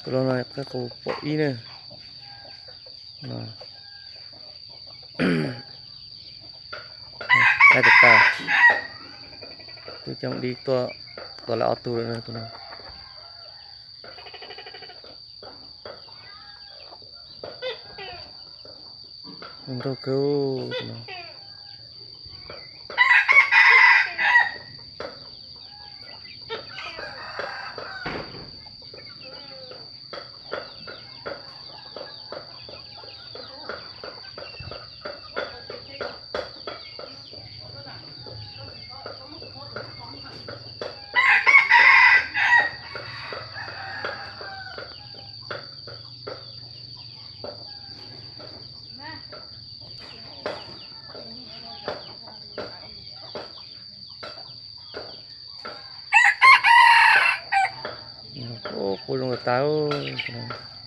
Tus los no qaib qus pom ib ne. Qaib tas tas. Twb coj di tuaj, tuaj lawm ob tug lawm tus no. Nrauj kawg tus no. Quaj zoo tas tas.